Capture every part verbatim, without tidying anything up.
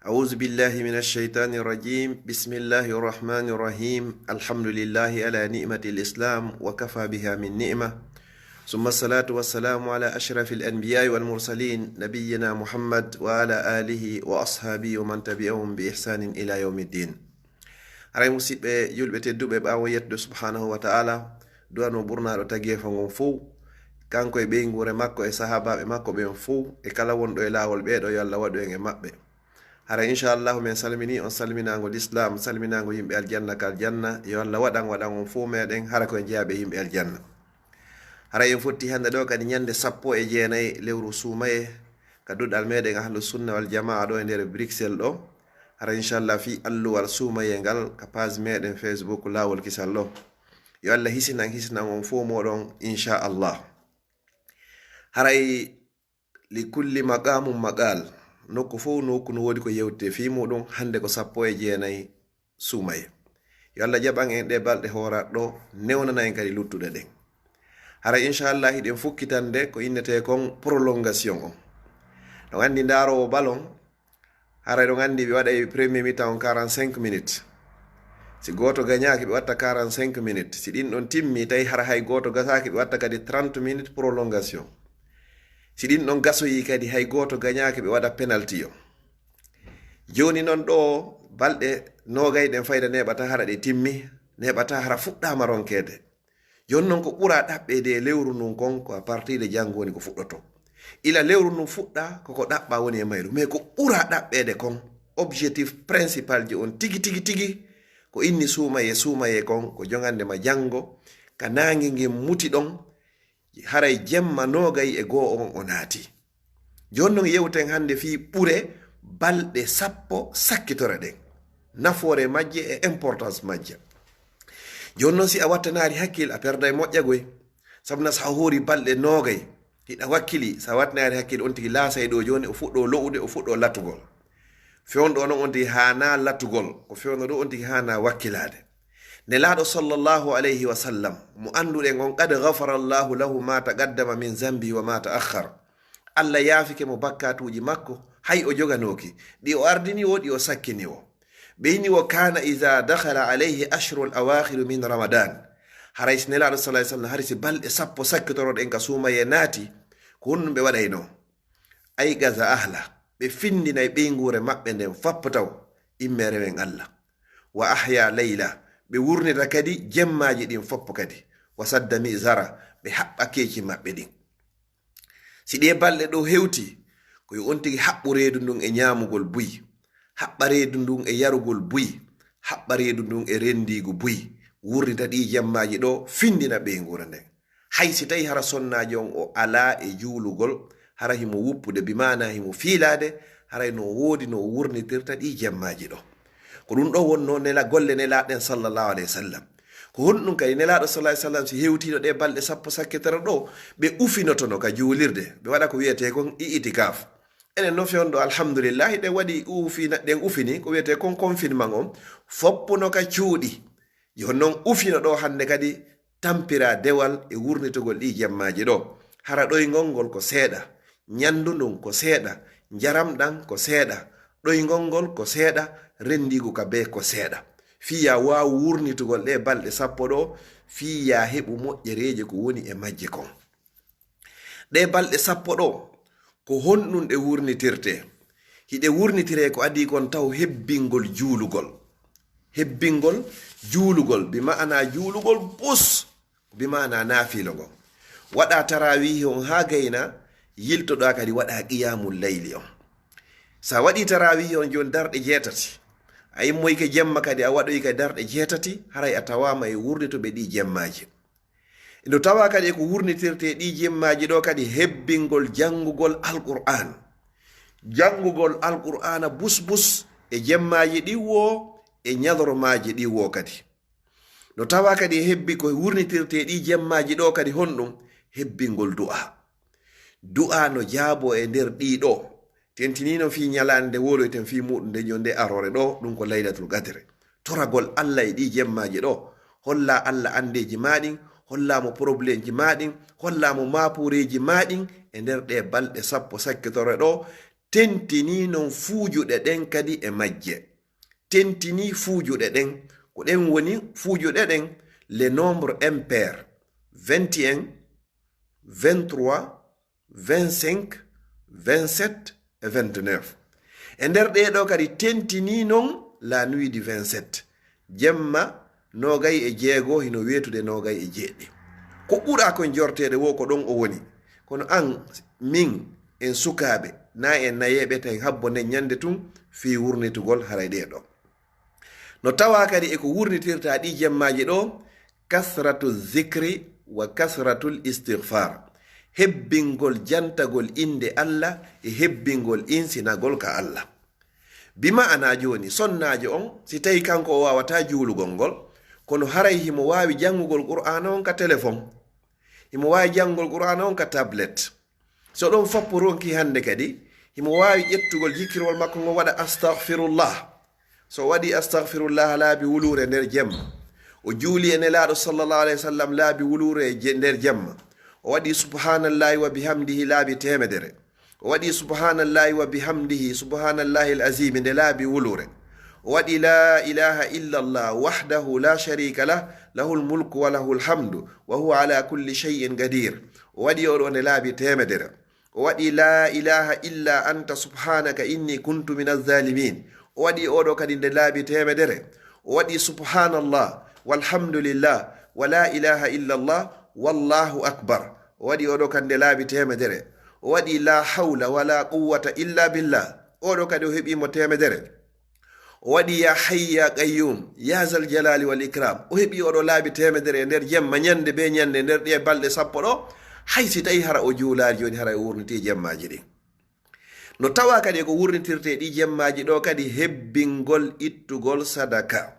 أعوذ بالله من الشيطان الرجيم. بسم الله الرحمن الرحيم. الحمد لله على نعمة الإسلام وكفى بها من نعمة. ثم الصلاة والسلام على أشرف الأنبياء والمرسلين نبينا محمد وعلى آله وأصحابه ومن تبعهم بإحسان إلى يوم الدين. Haray musidɓe julɓe tedduɓe, ɓaawo yettude subhanahu wa ta'ala, du'ano ɓurnaaɗo tageefo ngon fow, kanko e ɓeynguure makko e sahaabaaɓe makko ɓen fow, e kala wonɗo e laawol ɓeeɗo, yo Allah waɗu en e maɓɓe. Hara inchallahu men salmini on salminaango lislaam, salminaango yimɓe aljanna ka aljanna. Yo Allah waɗan waɗan on fow meɗen hara ko en jeyaaɓe yimɓe aljanna. Hara en fotti hannde ɗo kadi ñannde sappo e jeenayi lewru suumaye ka duɗal meɗen ahlu sunna wal jamaa ɗo e nder Bruxelles ɗo. Hara inchallah fii alluwal suumaye ngal ka page meɗen Facebook Laawol Kisal ɗo. Yo Allah hisinan hisinan on fow moɗon inchallah. Haray li kulli maqamun maqal. Nokku fow nokku no woodi ko yewtete fii muɗum. Hannde ko sappo e jeenayi suumaye. Yo Allah jaɓan en ɗe balɗe hooraɗe ɗo, newnana en kadi luttuɗe ɗen. Hara inchallah hiɗen fukkitande ko innetee kon prolongation on. Ɗon anndi ndaaroowo ballon, hara ɗon anndi ɓe waɗay premier mi-temps on quarante-cinq minutes. Si gooto gañaaki ɓe watta quarante-cinq minutes. Si ɗin ɗon timmi tawi hara hay gooto gasaaki ɓe watta kadi trente minutes prolongation. Si ɗin ɗon gasoyi kadi hay gooto gañaaki ɓe waɗa penalty o. Jooni non ɗo balɗe noogay ɗen fayda neeɓata hara ɗe timmi, neeɓata hara fuɗɗaama ronkeede. Jooni non ko ɓura ɗaɓɓeede e lewru ndun kon ko à partir de janngo woni ko fuɗɗoto. Ila lewru ndun fuɗɗa koko ɗaɓɓa woni e mayru. Mais ko ɓura ɗaɓɓeede kon, objectif principal ji on tigi tigi tigi ko inni suumaye suumaye kon ko jongande ma janngo ka naange ngen muti ɗon. Haray jemma noogay e goo on o naati. Jooni non yewten hannde fii ɓure balɗe sappo sakkitore ɗen, nafoore majje e importance majje. Jooni non si a wattanaali hakkil a perday moƴƴa goy. Sabu na si a hoori balɗe noogay hiɗa wakkili, si a wattanaali hakkil on tigi laasay ɗo jooni o fuɗɗo lo'ude, o fuɗɗo latugol. Fewndo ɗo non on tigi haanaa latugol, ko fewndo ɗo on tigi haanaa wakkilaade. Nelaaɗo sallallahu alayhi wa sallam mo annduɗen on, qad ghafara Allahu lahu ma taqaddama min zambi wa ma ta'akhkhar. Allah yaafike mo bakkaatuuji makko hay o joganooki, ɗi o ardini wo, ɗi o sakkini wo. Ɓeyni wo kana iza dakhala alayhi ashrul awakhiru min ramadan. Haray si Nelaaɗo sallallahu alayhi wa sallam hari si balɗe sappo sakkitoroɗen ka suumaye naati, ko honɗum ɓe waɗayno? Ayqaza ahla, ɓe findinay ɓeynguure maɓɓe nden fappo taw, imme rewen Allah. Wa ahya layla, ɓe wurnita kadi jemmaaji ɗin foppo kadi. Wa sadda mizara, ɓe haɓɓa keeci maɓɓe ɗin. Si ɗee balɗe ɗo hewti, ko yo on tigi haɓɓu reedu ndun e ñaamugol buy, haɓɓa reedu ndun e yarugol buy, haɓɓa reedu ndun e rendiigu buy, wurnita ɗii jemmaaji ɗo, findina ɓeynguure nden. Hay si tawi hara sonnaajo on o alaa e juulugol, hara himo wuppude, bi maanaa himo fiilaade, haray no woodi no o wurnitirta ɗii jemmaaji ɗo. Ko ɗum ɗo wonnoo nela, golle Nelaaɗo ɗen sallallahu alayhi wa sallam. Ko honɗum kadi Nelaaɗo sallallahu alayhi wa sallam si hewtiino ɗee balɗe sappo sakkitoro ɗo, ɓe ufinotono ka juulirde, ɓe waɗa ko wiyetee kon i'tikaaf. Enen non fewndo alhamdulillahi ɗen waɗi ufina, ɗen ufini ko wiyetee kon confinement on, foppuno ka cuuɗi. Yo non ufino ɗo hannde kadi tampira dewal e wurnitugol ɗii jemmaaji ɗo. Hara ɗoyngol ngol ko seeɗa, ñanndu ndun ko seeɗa, njaram ɗan ko seeɗa, ɗoyngol ngol ko seeɗa, renndiigu ka bee ko seeɗa. Fii yaa waawu wurnitugol ɗee balɗe sappo ɗo, fii yaa heɓu moƴƴereeje ko woni e majje kon. Ɗee balɗe sappo ɗo, ko honɗum ɗe wurnitirtee? Hiɗe wurnitiree ko adii kon taw hebbingol juulugol. Hebbingol juulugol, bi maanaa juulugol bus, bi maanaa naafiilo ngon. Waɗa taraawiihi on haa gayna, yiltoɗaa kadi waɗa qiyaamul layli on. So a waɗii taraawiihi on jooni darɗe jeetati, a immoyke jemma kadi a waɗoyke darɗe jeetati, haray a tawaama e wurnituɓe ɗii jemmaaji. No tawaa kadi e ko wurnitirtee ɗii jemmaaji ɗo kadi hebbingol janngugol Alqur'aan. Janngugol Alqur'aana busbus e jemmaaji ɗin woo e ñalormaaji ɗin woo kadi. No tawaa kadi e hebbi ko wurnitirtee ɗii jemmaaji ɗo kadi honɗum? Hebbingol du'aa. Du'aa no jaaboo e nder ɗii ɗo. Tentiniino fii ñalaande nde wowloyten fii muuɗum nde, ñande aroore ɗo, ɗum ko Laylatul Qadre. Toragol Alla e ɗii jemmaaji ɗo, hollaa Alla anndeeji maa ɗin, hollaa mo probleemji maa ɗin, hollaa mo maapuureeji maa ɗin e nder ɗee balɗe sappo sakkitoro ɗo, tentinii non fuujuɗe ɗen kadi e majje. Tentinii fuujuɗe ɗen. Ko ɗen woni fuujuɗe ɗen, les nombres impairs, vingt et un, vingt-trois, vingt-cinq, vingt-sept e vingt-neuf. E nder ɗee ɗoo kadi tentinii non la nuit du vingt-sept. Jemma noogay e jeego hino weetude noogay e jeeɗiɗi. Ko ɓura kon jorteede woo ko ɗon o woni. Kono an, min, en sukaaɓe, na en nayeeɓe, tawi habbo nden ñande tun fii wurnitugol haray ɗee ɗoo. No tawaa kadi e ko wurnitirta ɗii jemmaaji ɗoo, kasratu zikri wa kasratul istighfar. Hebbingol jantagol innde Alla e hebbingol insinagol ka Alla. Bi ma'ana jooni, sonnaajo on, si tawi kanko o waawataa juulugol ngol, kono haray himo waawi janngugol Qur'aana on ka telefon, himo waawi janngugol Qur'aana on ka tablet. So ɗon foppu ronki hannde kadi, himo waawi ƴettugol jikkirwol makko ngol, waɗa astaghfirullah. So o waɗi astaghfirullah laabi wuluure nder jemma, o juuli e Nelaaɗo sallallahu alayhi wa sallam laabi wuluure e je-, nder jemma, o waɗi subhanallahi wa bihamdihi laabi teemedere, o waɗi subhanallahi wa bihamdihi, subhanallahi al-azimi, nde laabi wuluure. O waɗi la ilaha illa Allah wahdahu la sharika lah, lahul mulku wa lahul hamdu, wa huwa ala kulli shay'in qadir. O waɗi oɗo nde laabi teemedere. O waɗi la ilaha illa anta subhanaka inni kuntu minaz zalimin. O waɗi oɗo kadi nde laabi teemedere. O waɗi subhanallah, walhamdulillah, wa la ilaha illa Allah, wallahu akbar. O waɗi oɗo kadi nde laabi teemedere. O waɗi la hawla wa la quwwata illa billah. Oɗo kadi o heɓi mo teemedere. O waɗi ya hayyu ya qayyum, ya zal jalali wal ikram. O heɓi oɗo laabi teemedere e nder jemma, ñande be ñande, e nder ɗiye balɗe sappo ɗo. Hay si tawi hara o juulaali jooni, hara o wurnitii jemmaaji ɗin. No tawaa kadi e ko wurnitirtee ɗii jemmaaji ɗo kadi hebbingol ittugol sadaka.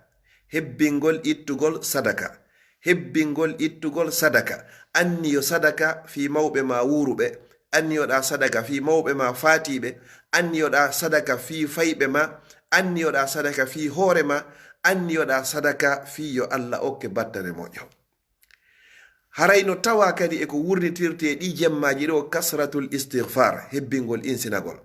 Hebbingol ittugol sadaka. Hebbingol ittugol sadaka. Anniyo sadaka fii mawɓe maa wuuruɓe. Anniyoɗaa sadaka fii mawɓe maa faatiiɓe. Anniyoɗaa sadaka fii fayɓe maa. Anniyoɗaa sadaka fii hoore maa. Anniyoɗaa sadaka fii yo Alla okke battane moƴƴo. Haray no tawaa kadi e ko wurnitirtee ɗii jemmaaji ɗo kasratul istighfar, hebbingol insinagol.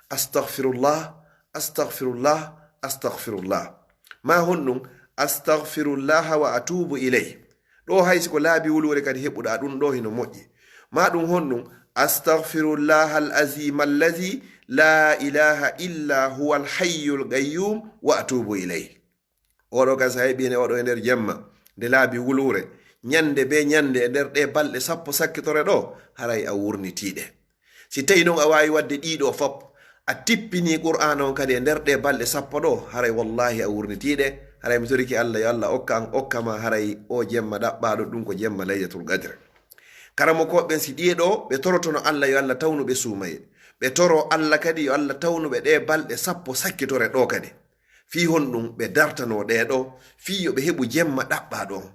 Astaghfirullah, astaghfirullah, astaghfirullah. Maa honɗum, astaghfirullaha wa atubu ilayh. Ɗo hay si ko laabi wuluure kadi heɓuɗaa ɗum ɗo hino moƴƴi. Maa ɗum honɗum, astaghfirullaha al-azim allazi la ilaha illa huwa al-hayyul qayyum wa atubu ilayh. Oɗo kan, so a heɓii ne oɗo e nder jemma, nde laabi wuluure, ñande be ñande e nder ɗe balɗe sappo sakkitore ɗo, haray a wurnitiiɗe. Si tawi non a waawi waɗde ɗiɗo fop, a tippini Qur'aana on kadi e nder ɗe balɗe sappo ɗo, haray wallahi a wurnitiiɗe. Haray mi toriki Allah, yo Allah okka an, okka ma haray o jemma ɗaɓɓaaɗo, ɗum ko jemma Laylatul Qadr. Karamokooɓe ɓen, si ɗiye ɗo, ɓe torotono Allah, yo Allah tawnu ɓe suumaye. Ɓe toro Allah kadi, yo Allah tawnu ɓe ɗe balɗe sappo sakkitore ɗo kadi. Fii honɗum ɓe dartanoo ɗee ɗoo? Fii yo ɓe heɓu jemma ɗaɓɓaaɗo on.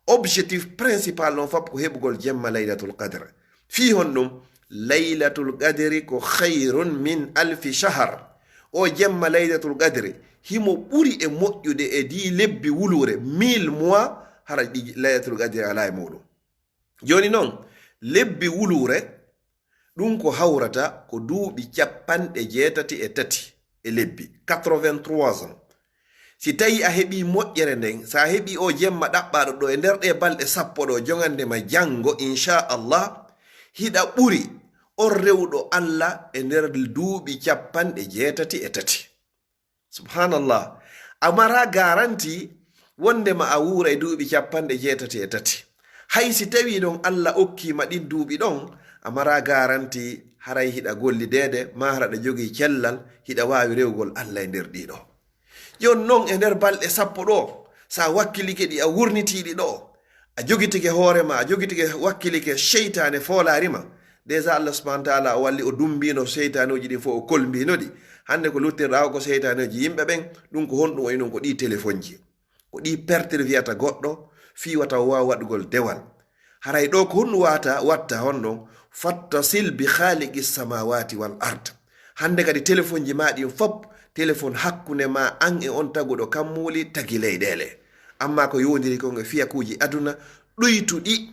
Objectif principal on fop ko heɓugol jemma Laylatul Qadr. Fii honɗum? Laylatul Qadri ko khayrun min alfi shahar. O jemma Laylatul Qadri himo ɓuri e moƴƴude e dii lebbi wuluure, mille mois, hara ɗi Laylatul Qadri alaa e muɗum. Jooni non, lebbi wuluure, ɗum ko hawrata ko duuɓi capanɗe jeetati e tati e lebbi, quatre-vingt-trois ans. Si tawi a heɓii moƴƴere nden, so a heɓii o jemma ɗaɓɓaaɗo ɗo e nder ɗe balɗe sappo ɗo, jogande ma janngo, inchallah, hiɗa ɓuri on rewɗo Allah e nder duuɓi capanɗe jeetati e tati. Subhanallah. A mara garanti wondema a wuuray duuɓi capanɗe jeetati e tati. Hay si tawi ɗon Allah okkii ma ɗin duuɓi ɗon, a mara garanti haray hiɗa gollideede, ma hara ɗa jogii cellal, hiɗa waawi rewgol Allah e nder ɗiɗo. Jon non e nder balɗe sappo ɗo, sa wakkilike ɗi, a wurnitiiɗi ɗo, a jogitike hoore ma, a jogitike wakkilike, seytaane foolaari ma. Déjà Allah subhanahu wa ta'ala o walli, o dumbiino seytaanuuji ɗin fof, o kolmbiino ɗi. Hannde ko luttirɗaa ko, ko seytaanuuji yimɓe ɓen, ɗum ko honɗum woni ɗum? Ko ɗi telefonji, ko ɗi pertir wiyata goɗɗo, fii wata o waawa waɗugol dewal. Haray ɗo ko honɗum wata, watta honɗum? Fattasil bi khaliqi samawati wal ard. Hannde kadi telefonji ma ɗin fop, telefon hakkunde ma an e on taguɗo kammuuli, tagi leyɗeele. Amma ko yowndiri kon e fiyakuuji aduna, ɗuytuɗi.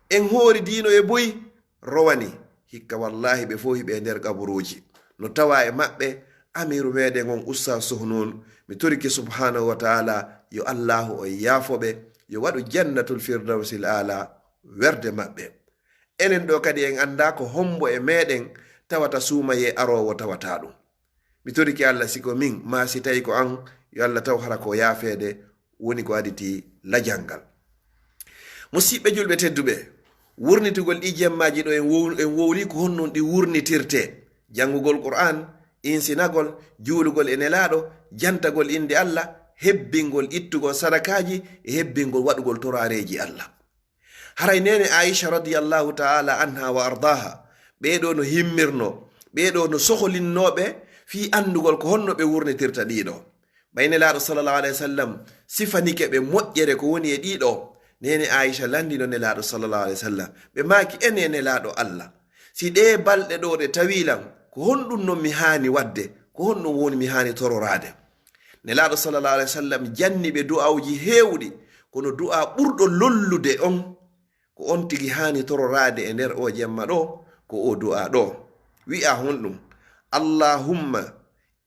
En hoori diino e boy, rowani. Hikka wallahi ɓe fof hiɓe e nder qaburuuji. no tawa e maɓɓe amiiru meɗen on Ustaz Suhnun. Mi torike subhanahu wa ta'ala yo Allahu on yaafo ɓe, yo waɗu jannatul firdawsil aala werde maɓɓe. Enen ɗo kadi en annda ko hombo e meɗen tawata suumayee aroowo tawata ɗum. Mi torike Allah si ko min, maa si tawi ko an, yo Allah taw hara ko yaafeede woni ko aditi lajal ngal. Musiɓɓe julɓe tedduɓe, wurnitugol ɗi jemmaaji ɗo en wow-, en wowli ko honno ɗi wurnitirte. Janngugol Qur'an, insinagol, juulugol e Nelaaɗo, jantagol innde Allah, hebbingol ittugol sadakaaji e hebbingol waɗugol toraareeji Allah. Haray neene Aisha radiyallahu ta'ala anha wa ardaha, ɓee ɗo no himmirno, ɓee ɗo no soholinnooɓe fii anndugol ko honno ɓe wurnitirta ɗiɗo. Ɓay Nelaaɗo sallallahu alayhi wa sallam sifanike ɓe moƴƴere ko woni e ɗiɗo, neene Aisha lanndino Nelaaɗo sallallahu alayhi wa sallam. Ɓe maaki, "Ene Nelaaɗo Allah, si ɗee balɗe ɗo ɗe tawi lan, ko honɗum non mi haani waɗde? Ko honɗum woni mi haani tororaade?" Nelaaɗo sallallahu alayhi wa sallam janni ɓe du'aawuji heewuɗi, kono du'a ɓurɗo lollude on, ko on tigi haani tororaade e nder o jemma ɗo, ko o du'a ɗo. Wi'a honɗum, "Allahumma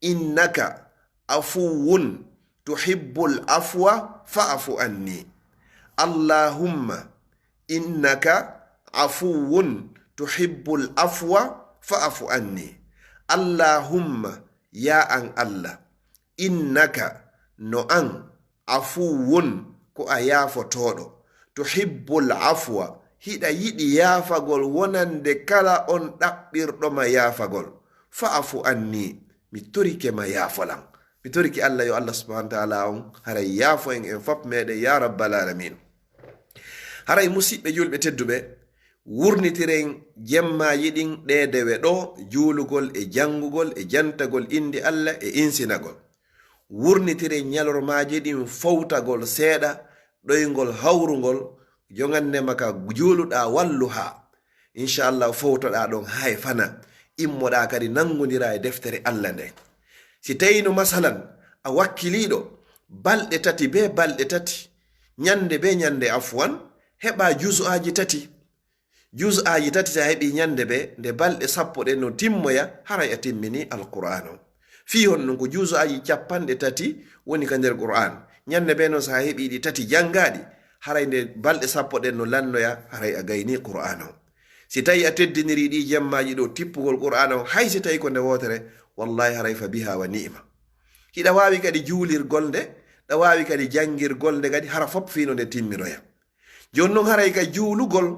innaka afuwun tuhibbul afwa fa'fu anni. Allahumma innaka afuwun tuhibbul afwa fa'fu anni. Allahumma, ya an Allah, innaka, no an, afuwun, ko a yaafotooɗo, tuhibbul afwa, hiɗa yiɗi yaafagol wonande kala on ɗaɓɓirɗo ma yaafagol. Fa'fu anni, mi torike ma yaafolan." Mi torike Allah yo Allah subhanahu wa ta'ala on haray yaafo en, en fop meɗen, ya rabbal alamin. Haray musiɓɓe julɓe tedduɓe, wurnitiren jemmaaji ɗin ɗee dewe ɗo, juulugol e janngugol e jantagol innde Allah e insinagol. Wurnitiren ñalormaaji ɗin fowtagol seeɗa, ɗoyngol hawrungol, jongannde ma ka juuluɗaa wallu haa. Inchallah, fowtoɗaa ɗon hay fana. Immoɗaa kadi nanngondira e deftere Allah nden. Si tawino masalan, a wakkiliiɗo, balɗe tati be balɗe tati, ñande be ñande afwan, heɓa juzu'aaji tati. Juzu'aaji tati si a heɓi ñande be, nde balɗe sappo ɗen no timmoya, haray a timmini Alqur'aan on. Fii honɗun ko juzu'aaji cappanɗe tati woni ka nder Qur'aan. Ñande be non si a heɓi ɗi tati janngaɗi, haray nde balɗe sappo ɗen no lannoya, haray a gayni Qur'aan on. Si tawi a teddiniri ɗi jemmaaji ɗo tippugol Qur'aan on, hay si tawi ko nde wootere, wallahi haray fa biha wa ni'ma. Hiɗa waawi kadi juulirgol nde, ɗa waawi kadi janngirgol nde kadi, hara fop fii no nde timmiroya. Jooni non haray ka juulugol,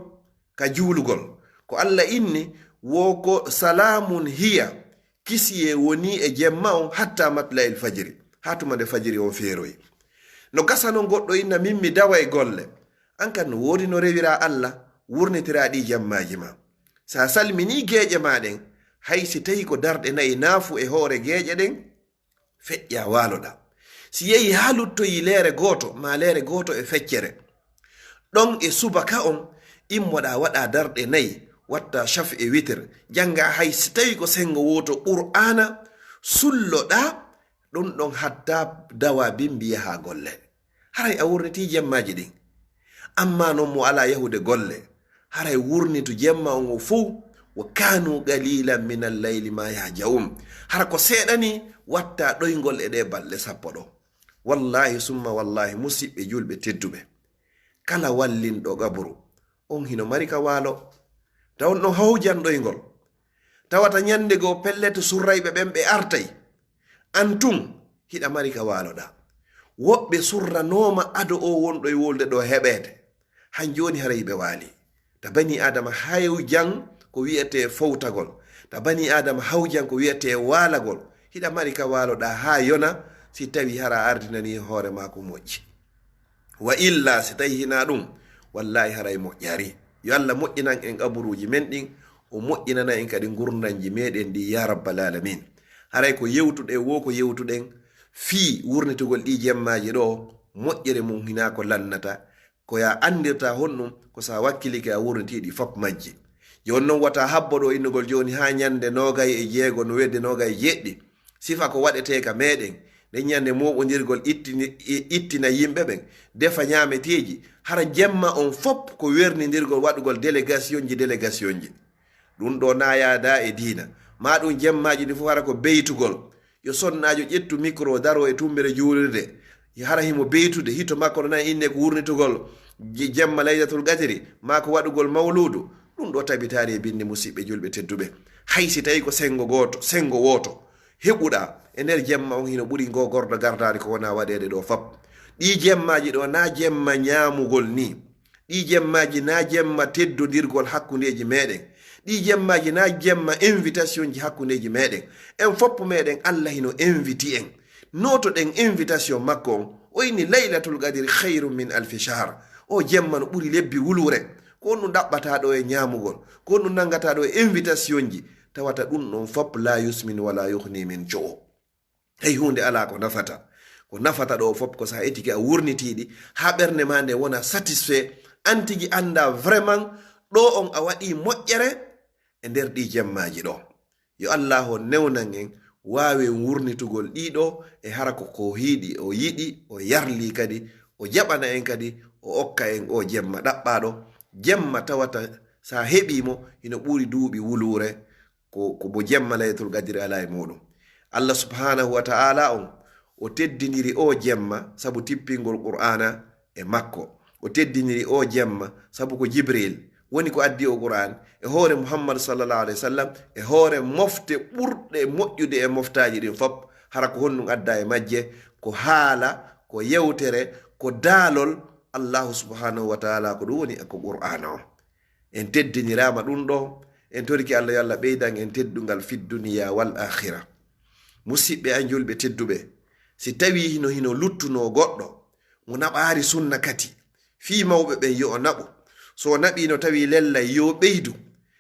ka juulugol. Ko Allah inni, wo ko salamun hiya, kisiyee woni e jemma on hatta matla'il fajri, haa tuma nde fajiri on feeroyi. No gasa non goɗɗo inna min mi dawa e golle. An kan no woodi no rewira Allah, wurnitira ɗi jemmaaji ma. Sa salmini geeƴe ma ɗen, hay si tawi ko darɗe nayi naafu e hoore geeƴe ɗen, feƴƴa waaloɗa. Si yehi haa luttoyi leere gooto, maa leere gooto e feccere, ɗon e subaka on, immoɗa waɗa darɗe nayi, watta shaf e witir, jannga hay si tawi ko senngo wooto Qur'aana, sulloɗa ɗum ɗon hatta dawa bimbi yaha golle. Haray a wurniti jemmaaji ɗin. Amma non mo alaa yahude golle, haray wurnitu jemma on o fow, wa kanu qalilan min al-layli ma yahja'un. Hara ko seeɗa ni watta ɗoyngol e ɗe balɗe sappo ɗo. Wallahi summa wallahi, musiɓɓe julɓe tedduɓe, kala wallinɗo qaburu, on hino mari ka waalo. Taw on ɗon hawjan ɗoyngol. Tawata ñande goo pellet surrayɓe ɓen ɓe artay. An tun, hiɗa mari ka waaloɗaa. Woɓɓe surranooma ado o wonɗo e wolde ɗo heɓeede. Han jooni haray ɓe waali. Ta bani Aadama hawjan ko wi'etee fowtagol. Ta bani Aadama hawjan ko wi'etee waalagol. Hiɗa mari ka waaloɗaa haa yona si tawi hara ardinani hoore maa ko moƴƴi. Wa illa si tawi hinaa ɗum, wallahi haray moƴƴaari. Yo Allah moƴƴinan en qaburuuji men ɗin, o moƴƴinana en kadi ngurndanji meɗen ɗi, ya rabbal alamin. Haray ko yewtuɗen wo ko yewtuɗen fii wurnitugol ɗi jemmaaji ɗo, moƴƴere mum hinaa ko lannata, ko ya anndirta honɗum, ko sa wakkilike a wurnitiiɗi fop majji. Jooni non wata habbo ɗo innugol jooni haa ñande noogay e jeego no wedde noogay e jeɗɗi. Sifa ko waɗetee ka meɗen, nden ñande mooɓondirgol ittini-, i-, ittina yimɓe ɓen, defa ñaameteeji, hara jemma on fop ko wernindirgol waɗugol délégationji, délégationji. Ɗum ɗo na yaada e diina. Ma ɗum jemmaaji ɗi fof hara ko beytugol. Yo sonnaajo ƴettu micro, daro e tummbere juulirde. Hara himo beytude, hito makko no nani inne ko wurnitugol je-, jemma Laylatul Qadri, maa ko waɗugol mawluudu. Ɗum ɗo tabitaari e binndi, musiɓɓe julɓe tedduɓe. Hay si tawi ko senngo gooto, senngo wooto heɓuɗaa e nder jemma on, hino ɓuri ngo gordo gardaari ko wona waɗeede ɗo fop. Ɗi jemmaaji ɗo na jemma ñaamugol ni. Ɗi jemmaaji na jemma teddondirgol hakkundeeji meɗen. Ɗi jemmaaji na jemma invitation ji hakkundeeji meɗen. En fop meɗen, Allah hino inviti en. Nootoɗen invitation makko on. O inni, "Laylatul Qadri khayrun min alfi shahr." O jemma no ɓuri lebbi wuluure. Ko honɗum ɗaɓɓataa ɗo e ñaamugol? Ko honɗum nanngataa ɗo e invitation ji? Tawata ɗum ɗon fop, "La yusmin wa la yughni min ju'." Hay huunde alaa ko nafata. Ko nafata ɗo fop ko so a etike, a wurnitiiɗi, haa ɓernde maa nde wona satisfait, an tigi annda vraiment ɗo on a waɗi moƴƴere e nder ɗi jemmaaji ɗo. Yo Allaahu on newnan en waawen wurnitugol ɗiɗo e hara ko, ko hiiɗi, o yiɗi, o yarli kadi, o jaɓana en kadi, o okka en o jemma ɗaɓɓaaɗo, jemma tawata so a heɓii mo, hino ɓuri duuɓi wuluure, ko, ko mo jemma Laylatul Qadri alaa e muɗum. Allah subhanahu wa ta'ala on, o teddiniri o jemma sabu tippingol Qur'aana e makko. O teddiniri o jemma sabu ko Jibril woni ko addi o Qur'an e hoore Muhammad sallallahu alaihi wasallam, e hoore mofte ɓurɗe moƴƴude e moftaaji ɗin fop. Hara ko honɗum adda e majje? Ko haala, ko yewtere, ko daalol Allahu subhanahu wa ta'ala, ko ɗum woni ko Qur'aana on. En teddiniraama ɗum ɗo, en torike Allah yo Allah ɓeydan en teddungal fid duniya wal akhira. Musiɓɓe an julɓe tedduɓe, si tawi hino, hino luttunoo goɗɗo, mo naɓaari sunna kadi, fii mawɓe ɓen yo o naɓu. So o naɓii no tawi lellay, yo ɓeydu.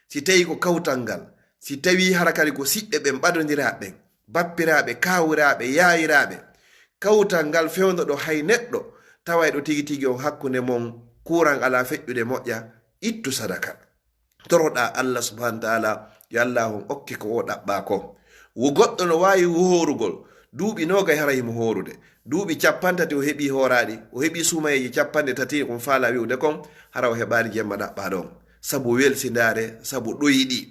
Si tawi ko kawtal ngal, si tawi hara kadi ko siɓɓe ɓen, ɓadondiraaɓe ɓen, bappiraaɓe, kaawiraaɓe, yaayiraaɓe, kawtal ngal fewndo ɗo hay neɗɗo tawayɗo tigi tigi on hakkunde mon, kuuran alaa feƴƴude moƴƴa, ittu sadaka. Toroɗaa Allah subhanahu wa ta'ala, yo Allah on okke ko o ɗaɓɓaa kon. Wo goɗɗo no waawi hoorugol duuɓi noogay, hara himo hoorude. Duuɓi cappanɗe tati o heɓii hooraaɗi, o heɓii suumayeeji cappanɗe tati, ko mi faalaa wi'ude kon, hara o heɓaali jemma ɗaɓɓaaɗo on. Sabu welsindaare, sabu ɗoyɗi.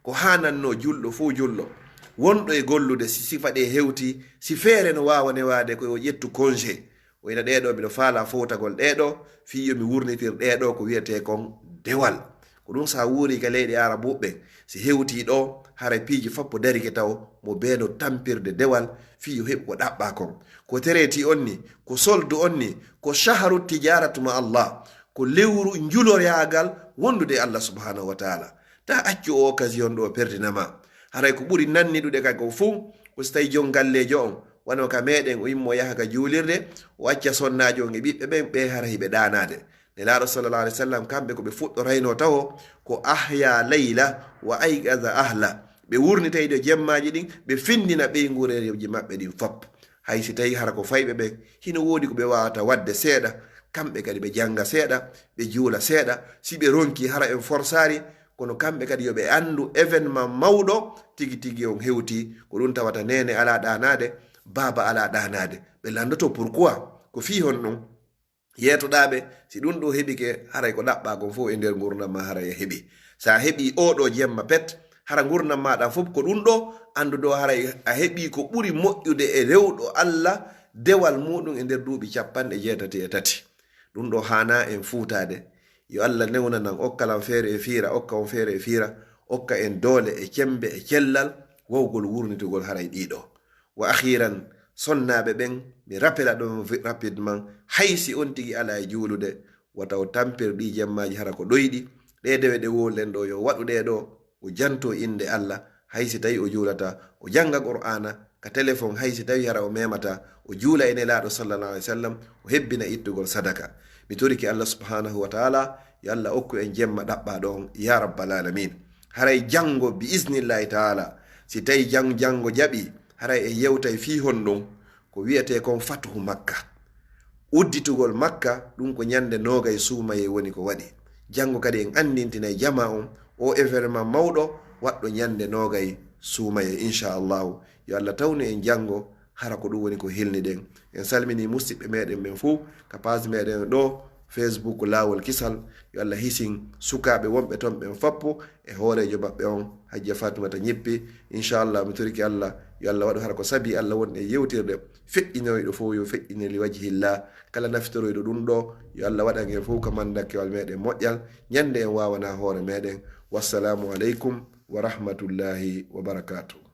Ko haanannoo julɗo fow julɗo, wonɗo e gollude, si sifa ɗe hewti, si feere no waawa newaade, ko yo ƴettu congé. O ina ɗee ɗoo, miɗo faalaa fowtagol ɗee ɗoo, fii yo mi wurnitir ɗee ɗoo ko wi'etee kon dewal. Ko ɗum, so a wuurii ka leyɗe Arabuɓe ɓen, si hewtii ɗoo, haray piiji fop darike taw mo bee no tampirde dewal, fii yo heɓu ko ɗaɓɓaa kon. Ko tereeti on ni, ko soldu on ni, ko shahru tijaratu ma Allah, ko lewru njuloraagal wondude e Allah subhanahu wa ta'ala. Ta accu o occasion ɗo perdina ma. Haray ko ɓuri nanniɗude ka ko fuu, ko si tawi jon galleejo on, wano ka meɗen, o immo yaha ka juulirde, o acca sonnaajo on e ɓiɓɓe ɓen, ɓe hara hiɓe ɗaanaade. Nelaaɗo sallallahu alaihi wasallam, kamɓe ko ɓe fuɗɗorayno tawo, ko ahya layla wa ayqaza ahla. Ɓe wurnitayde jemmaaji ɗin, ɓe findina ɓeynguureeji maɓɓe ɗin fop. Hay si tawi hara ko fayɓe ɓen, hino woodi ko ɓe waawata waɗde seeɗa, kamɓe kadi ɓe jannga seeɗa, ɓe juula seeɗa, si ɓe ronki hara en forsaari, kono kamɓe kadi yo ɓe anndu événement mawɗo tigi tigi on hewti, ko ɗum tawata neene alaa ɗaanaade, baaba alaa ɗaanaade. Ɓe lanndoto pourquoi? Ko fii honɗum? Yeetoɗaaɓe, si ɗum ɗo heɓike, haray ko ɗaɓɓaa kon fof e nder ngurndan ma haray a heɓi. So a heɓi oo ɗoo jemma pet, hara ngurndan maaɗa fof ko ɗum ɗo, anndu ɗo haray a heɓi ko ɓuri moƴƴude e rewɗo Allah, dewal muɗum e nder duuɓi cappanɗe jeetati e tati. Ɗum ɗo haanaa en fuutaade. Yo Allah newnanan, okkalan feere e fiira, okka on feere e fiira, okka en doole e cembe e cellal, wawgol wurnitugol haray ɗiɗo. Wa akhiran, sonnaaɓe ɓen, mi rappela ɗon vi-, rapidement, hay si on tigi alaa e juulude, wata o tampir ɗi jemmaaji hara ko ɗoyɗi. Ɗee dewe ɗe wowlen ɗo, yo waɗu ɗee ɗo, o janto innde Allah, hay si tawi o juulata, o jannga Qur'aana ka téléphone, hay si tawi hara o memata, o juula e Nelaaɗo sallallahu alaihi wasallam, o hebbina ittugol sadaka. Mi torike Allah subhanahu wa ta'ala, yo Allah okku en jemma ɗaɓɓaaɗo on, ya rabbal alamin. Haray janngo, bi iznillahi ta'ala, si tawi jang-, janngo jaɓi, haray en yewtay fii honɗum? Ko wi'etee kon fatuhu Makka. Udditugol Makka, ɗum ko ñannde noogay suumayee woni ko waɗi. Janngo kadi en anndintinay jamaa on o événement mawɗo waɗɗo ñannde noogay suumayee, inchallahu. Yo Allah tawnu en janngo, hara ko ɗum woni ko hilniɗen. En salmini musiɓɓe meɗen ɓen fof ka page meɗen ɗo, Facebook Laawol Kisal. Yo Allah hisin sukaaɓe wonɓe toon ɓen foppo e hooreejo maɓɓe on, Hajja Fatumata Ñippi. Inchallah, mi torike Allah, yo Allah waɗu hara ko sabi Allah won e yewtirde. Feƴƴinoyɗo fof yo feƴƴine li wajhillah. Kala naftoroyɗo ɗum ɗo, yo Allah waɗan en fof ko mandakkewal meɗen moƴƴal, ñande en waawana hoore meɗen. Wassalamu aleykum wa rahmatullahi wa barakatuh.